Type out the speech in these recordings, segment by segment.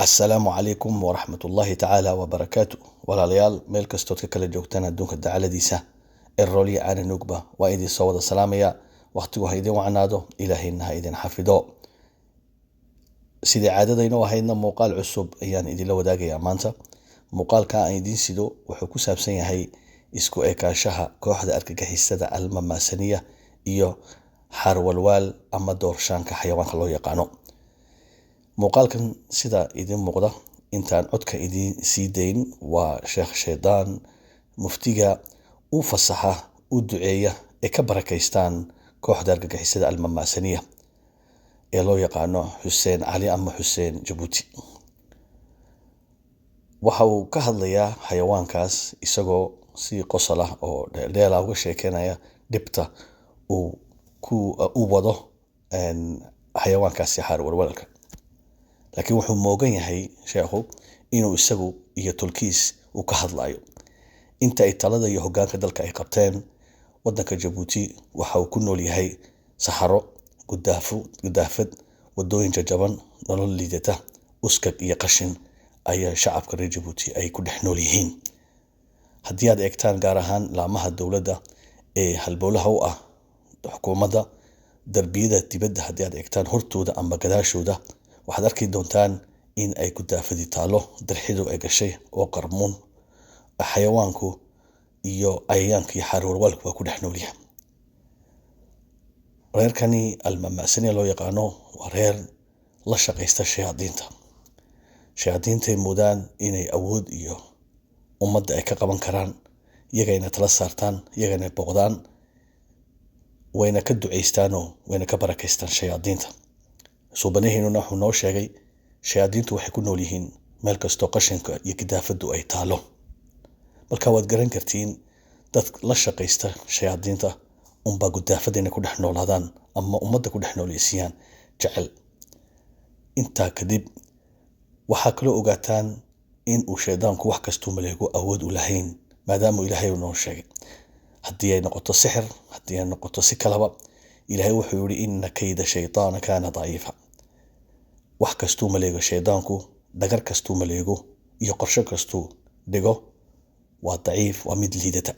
Assalaamu calaykum waraxmatullaahi tacaala wabarakaatu. Walaalayaal, meel kastood ka kala joogtaan adduunka dacaladiisa, eroolya caana nuugba waa idin soo wada salaamaya. Wakhtigu ha idin wacnaado, ilaahayna ha idin xafido. Sidii caadadaynu ahaydna, muuqaal cusub ayaan idinla wadaagayaa maanta. Muuqaalka aan idiin sido wuxuu ku saabsan yahay isku ekaanshaha kooxda argagixisada Almamaasaniya iyo xaarwalwaal ama doorshaanka xayawaanka loo yaqaano. Muuqaalkan sida idiin muuqda, intaan codka idiin sii dayn, waa Sheekh Shaydaan, muftiga u fasaxa, u duceeya ee ka barakaystaan kooxda argagixisada Almamaasaniya ee loo yaqaano Xuseen Cali ama Xuseen Jabuuti. Waxa uu ka hadlayaa xayawaankaas isagoo si qosol ah oo dheeldheela uga sheekeynaya dhibta uu ku u wado xayawaankaasi xaarwalwalka. Laakiin wuxuu moogan yahay sheekhu inuu isagu iyo tolkiis uu ka hadlayo. Inta ay talada iyo hoggaanka dalka ay qabteen, waddanka Jabuuti waxa uu ku nool yahay saxaro, gudaafo, gudaafad, wadooyin jajaban, nolol liidata, uskag iyo qashin ayaa shacabka reer Jabuuti ay ku dhex nool yihiin. Haddii aad eegtaan gaar ahaan laamaha dowladda ee halbowlaha u ah xukuumadda, darbiyada dibadda haddii aad eegtaan hortooda ama gadaashooda, waxaad arki doontaan in ay gudaafadi taallo, darxidu ay gashay oo qarmuun. Xayawaanku iyo cayayaanka iyo xaarwalwaalku waa ku dhex noolyahay. Reerkani Almamaasaniya loo yaqaano waa reer la shaqaysta shayaadiinta. Shayaadiintay moodaan inay awood iyo ummadda ay ka qaban karaan, iyagayna tala saartaan, iyagana booqdaan, wayna ka ducaystaanoo wayna ka barakaystaan shayaadiinta. Suubanaheennuna wuxuu noo sheegay shayaadiintu waxay ku nool yihiin meel kastoo qashinka iyo gidaafadu ay taalo. Marka waad garan kartiin, dad la shaqaysta shayaadiinta unbaa gudaafada inay ku dhex noolaadaan ama ummadda ku dhex noolaysiiyaan jecel. Intaa kadib, waxaa kaloo ogaataan in uu shaydaanku wax kastuu maleego awood u lahayn, maadaama Ilaahay uu noo sheegay. Haddii ay noqoto sixir, haddii ay noqoto si kalaba, Ilaahay wuxuu yihi: "Ina kayda shaytaana kaana daciifa." Wax kastuu maleego shaydaanku, dhagar kastuu maleego iyo qorshe kastuu dhigo, waa daciif, waa mid liidata.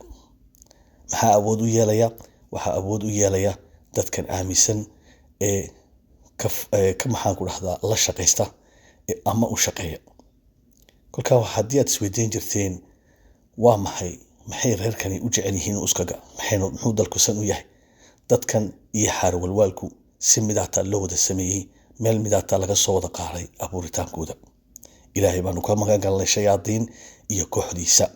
Maxaa awood u yeelaya? Waxaa awood u yeelaya dadkan aaminsan ee ka, maxaan ku dhahdaa, la shaqaysta ama u shaqeeya. Kolkaa haddii aad isweydiin jirteen waa maxay, maxay reerkani u jecel yihiin uskaga, maxaynu, muxuu dalku san u yahay, dadkan iyo xaarwalwaalku si midaataa loo wada sameeyey, meel midaataa laga soo wada qaaday abuuritaankooda. Ilaahay baanu ka magan galnay shayaadiin iyo kooxdiisa.